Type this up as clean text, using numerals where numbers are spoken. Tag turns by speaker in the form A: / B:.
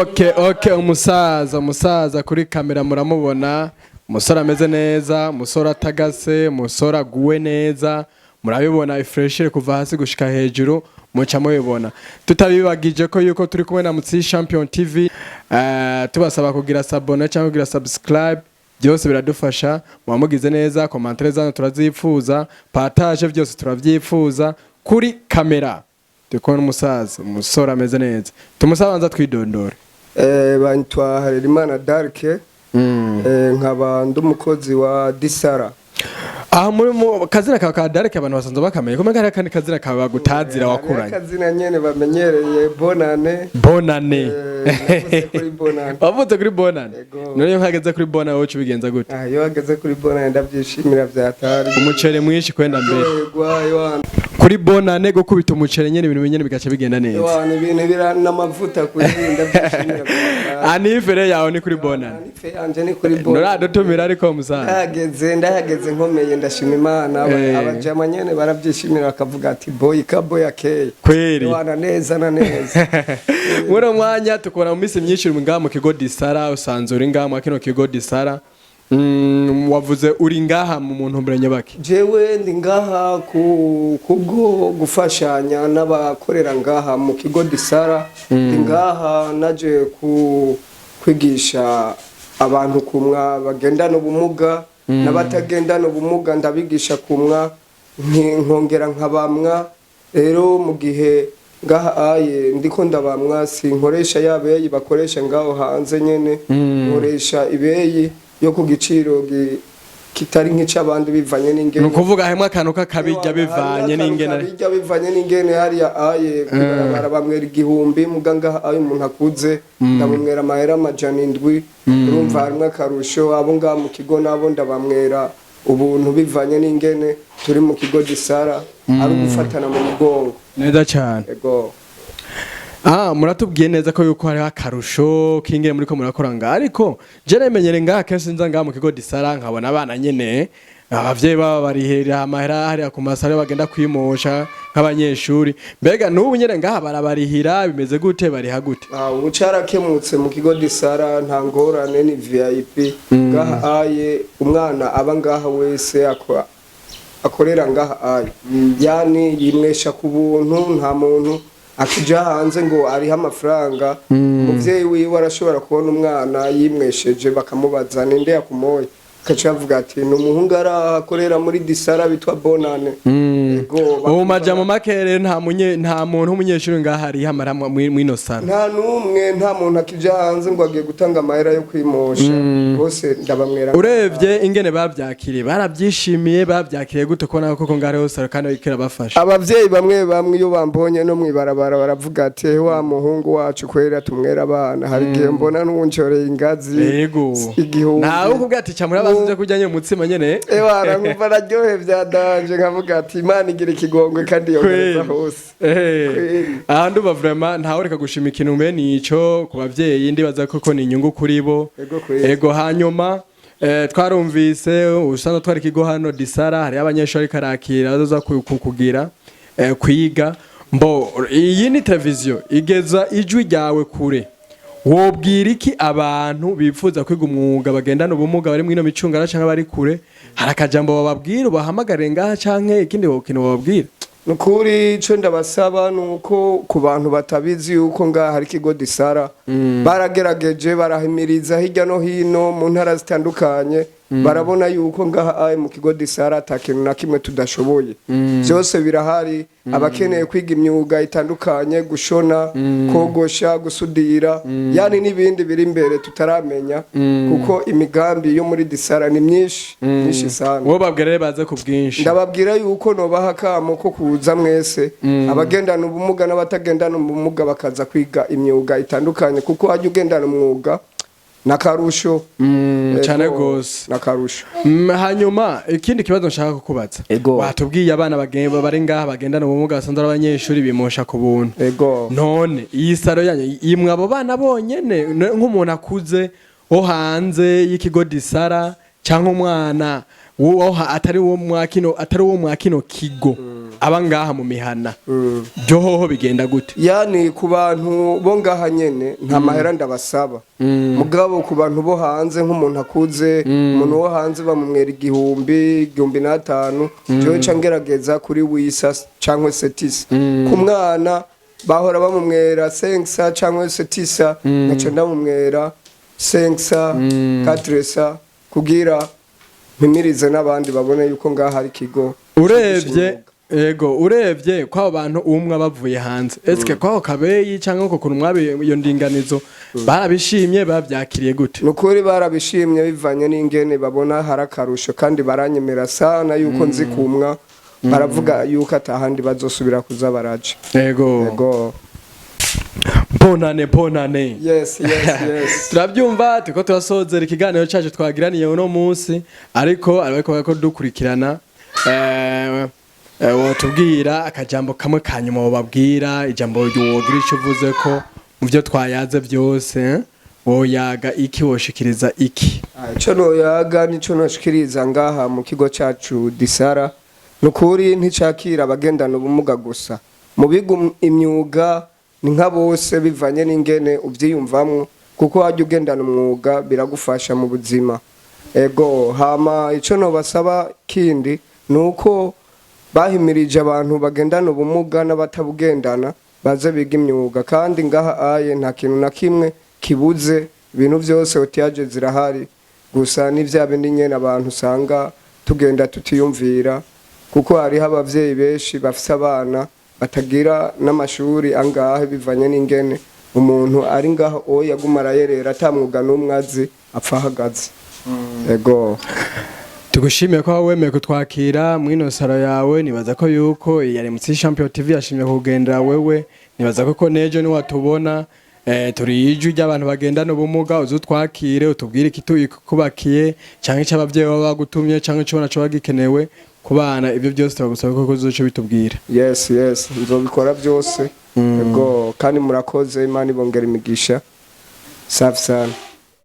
A: Okay, umusaza kuri kamera muramubona, umusore ameze neza, umusore atagase, umusore aguwe neza. Murabibona ifreshere kuva hasi gushika hejuru, muca mubibona. Tutabibagije ko yuko turi kumwe na Mutsi Champion TV, tubasaba kugira s'abonner cyangwa kugira subscribe, byose biradufasha, muba mugize neza. Commentaire zanyu turazipfuza, partage, byose turavyifuza. Kuri kamera turi kumwe n'umusaza, umusore ameze neza. Tumusabanza twidondore.
B: Banyitwa Harerimana Darke, nkaba ndi umukozi wa Disara.
A: Aha muri mu kazina kawe ka Darke, abantu basanzwe bakamenya ko hari akandi kazina kawe bagutazira wakuranye?
B: Akazina nyene bamenyereye, Bonane.
A: Bonane.
B: Navutse kuri Bonane.
A: Wavutse kuri Bonane?
B: Yego.
A: None iyo nkageze kuri Bonane wowe uca ubigenza gute?
B: Ah, iyo hageze kuri Bonane ndabyishimira vyatari.
A: Umuceri mwinshi kwenda mbere.
B: Ryoherwa yohana.
A: Kuri Bonane gukubita umuceri nyene, ibintu nyene bigaca bigenda neza.
B: Yohana, ibintu bira n'amavuta kuri, ndabyishimira vyatari.
A: Anniversaire yawe ni kuri Bonane?
B: Anniv yanje ni kuri Bonane.
A: Nuradutumira ariko, musaza?
B: Ndahageze nkomeye, ndashima Imana. Abajama nyene barabyishimira, bakavuga ati boy kaboy akeye. Yohana, neza na neza.
A: Muri uwo mwanya tukubona mu minsi myinshi uri ngaha mu kigo Disara, usanzwe uri ngaha mu kino kigo Disara. Wavuze uri ngaha mu ntumbero nyabaki?
B: Jewe ndi ngaha kubwo gufashanya n'abakorera ngaha mu kigo Disara. Ndi ngaha naje kwigisha abantu kumwa bagendana ubumuga n'abatagendana ubumuga, ndabigisha kumwa, nkongera nkabamwa. Rero mu gihe ngaha aye ndiko ndabamwa, sinkoresha ya beyi bakoresha ngaho hanze nyene, nkoresha ibeyi yo ku giciro kitari nk'ic'abandi, bivanye n'ingene.
A: Ni ukuvuga harimo akantu k'akabijya bivanye n'ingene.
B: Kabijya bivanye n'ingene hariya aye kwibarabara bamwera 1000, muga ngaha aye umuntu akuze ndamumwera amahera 700. Urumva harimwo akarusho. Abo ngaha mu kigo nabo ndabamwera ubuntu, bivanye n'ingene turi mu kigo Gisara ari ugufatana mu mugongo.
A: Neza cyane.
B: Ego.
A: Ah, muratubwiye neza ko yuko hariho akarusho k'ingene muriko murakora ngaha, ariko je nemenyere ngaha kenshi nza ngaha mu kigo Disara nkabona abana nyene abavyeyi baba barihera amahera hariya ku masare bagenda kwimosha nk'abanyeshuri. Mbega n'ubu nyene ngaha barabarihira? Bimeze gute? Bariha gute?
B: Ah, ubu carakemutse mu kigo Disara, nta ngorane, ni VIP ngaha aye. Umwana aba ngaha wese akorera ngaha aye, yani yimwesha ku buntu, nta muntu akija hanze ngo arihe amafaranga. Umuvyeyi wiwe arashobora kubona umwana yimwesheje, bakamubaza ninde yakumoye, akaca avuga ati ni umuhungu arakorera muri Disara bitwa Bonane. Ego,
A: ubu majambo make rero, nta muntu w'umunyeshuri ngaha ariha amahera mw'ino saro?
B: Nta n'umwe, nta muntu akija hanze ngo agiye gutanga amahera yo kwimosha, bose ndabamwera.
A: Urebye ingene bavyakiriye, barabyishimiye? Bavyakiriye gute kubona koko ngaho hariho saro kandi bariko irabafasha?
B: Abavyeyi bamwe bamwe iyo bambonye no mwibarabara baravuga ati wa muhungu wacu kwera tumwera abana. Hari igihe mbona n'uwuncoreye ingazi 1000.
A: Ntawe ukubwira ati camura bazi kurya nyene umutsima nyene?
B: Ewana, nkumva araryohe vya danger, nkavuga ati Imana igira ikigongwe kandi yongereza hose. Kweli.
A: Aha ndumva vraiment ntawe reka gushima ikintu mbene ico ku bavyeyi, ndibaza koko ni inyungu kuri bo.
B: Ego kweli.
A: Ego, hanyuma twarumvise usanzwe twari ikigo hano Disara, hariho abanyeshuri ariko arakira bazoza kugira kwiga. Mbo iyi ni televiziyo igeza ijwi ryawe kure. Wobwira iki abantu bifuza kwiga umwuga bagendana ubumuga bari mwino micungara canke bari kure? Hari akajambo bababwira, ubahamagare ngaha, canke ikindi kintu bababwira?
B: Nukuri ico ndabasaba nuko ku bantu batabizi yuko ngaha hari ikigo Disara, baragerageje barahimiriza hirya no hino mu ntara zitandukanye, barabona yuko ngaha aye mu kigo Disara ata kintu na kimwe tudashoboye, byose birahari. Abakeneye kwiga imyuga itandukanye, gushona, kogosha, gusudira, yani n'ibindi biri imbere tutaramenya, kuko imigambi yo muri Disara ni myinshi myinshi sana.
A: Wowe babwira rero baze ku bwinshi.
B: Ndababwira yuko nobaha akamo ko kuza mwese, abagendana ubumuga n'abatagendana ubumuga, bakaza kwiga imyuga itandukanye, kuko hajya ugendana umwuga n'akarusho.
A: Cane
B: Ego,
A: gose.
B: N'akarusho.
A: Hanyuma ikindi kibazo nshaka kukubaza.
B: Ego.
A: Watubwiye abana bari ngaha bagendana ubumuga basanzwe ari abanyeshuri bimosha ku buntu.
B: Ego.
A: None iyi saro yanyu imwe abo bana bonyene? Nk'umuntu akuze wo hanze y'ikigo Disara cyangwa umwana wo atari uwo mwa kino kigo. Aba ngaha mu mihana byo hoho bigenda gute?
B: Yani ku bantu bo ngaha nyene nta mahera ndabasaba, mugabo ku bantu bo hanze, nk'umuntu akuze, umuntu wo hanze bamumwera 1000, 1500. Jewe ca ngerageza kuri 800 canke 700. Ku mwana bahora bamumwera 500 canke 700, nkaca ndamumwera 500, 400, kugira mpimirize n'abandi babone yuko ngaha hari ikigo cigisha
A: Urebye
B: imyuga.
A: Ego, urebye kw'abo bantu umwe bavuye hanze, eske kw'ako kabeyi cyangwa uko kuntu mwabi iyo ndinganizo barabishimye, babyakiriye gute?
B: Nukuri barabishimye bivanye n'ingene babona hari akarusho, kandi baranyemera sana yuko nzi kumwa. Baravuga yuko atahandi bazosubira kuza baraja. Ego.
A: Bonane, bonane.
B: Yes.
A: Turabyumva, turiko turasozera ikiganiro cyacu twagiraniye uno munsi, ariko ariko ko dukurikirana, wotubwira akajambo kamwe kanyuma wobabwira, ijambo wogira ico uvuze ko mu byo twayaze byose, eh? Woyaga iki? Woshikiriza iki?
B: Ico noyaga nico noshikiriza ngaha mu kigo cacu Disara, nukuri nticakira abagendana ubumuga gusa. Mu biga imyuga ni nka bose, bivanye n'ingene uvyiyumvamwo, kuko wajya ugendana umwuga biragufasha mu buzima. Ego, hama ico nobasaba kindi ni uko bahimirije abantu bagendana ubumuga n'abatabugendana baze biga imyuga. Kandi ngaha aye nta kintu na kimwe kibuze, ibintu byose otiyaje zirahari. Gusa ni bya bindi nyene abantu usanga tugenda tutiyumvira, kuko hariho abavyeyi benshi bafise abana batagira n'amashuri angahe, bivanye n'ingene umuntu ari ngaho oya aguma arayerera ata mwuga n'umwe azi, apfa ahagaze. Ego.
A: Tugushimiye ko wemeye kutwakira mwino saro yawe. Nibaza ko yuko yari mutsi Champion TV yashimye kugendera wewe. Nibaza ko nejo niwatubona, turi ijwi ry'abantu bagendana ubumuga, uzutwakire utubwire ikitukubakiye canke icyo abavyeyi baba bagutumye canke ico ubona coba gikenewe ku bana. Ibyo byose turagusaba ko uzoca bitubwira.
B: Yes, nzobikora byose. Ego, kandi murakoze, Imana ibongera imigisha. Safi sana.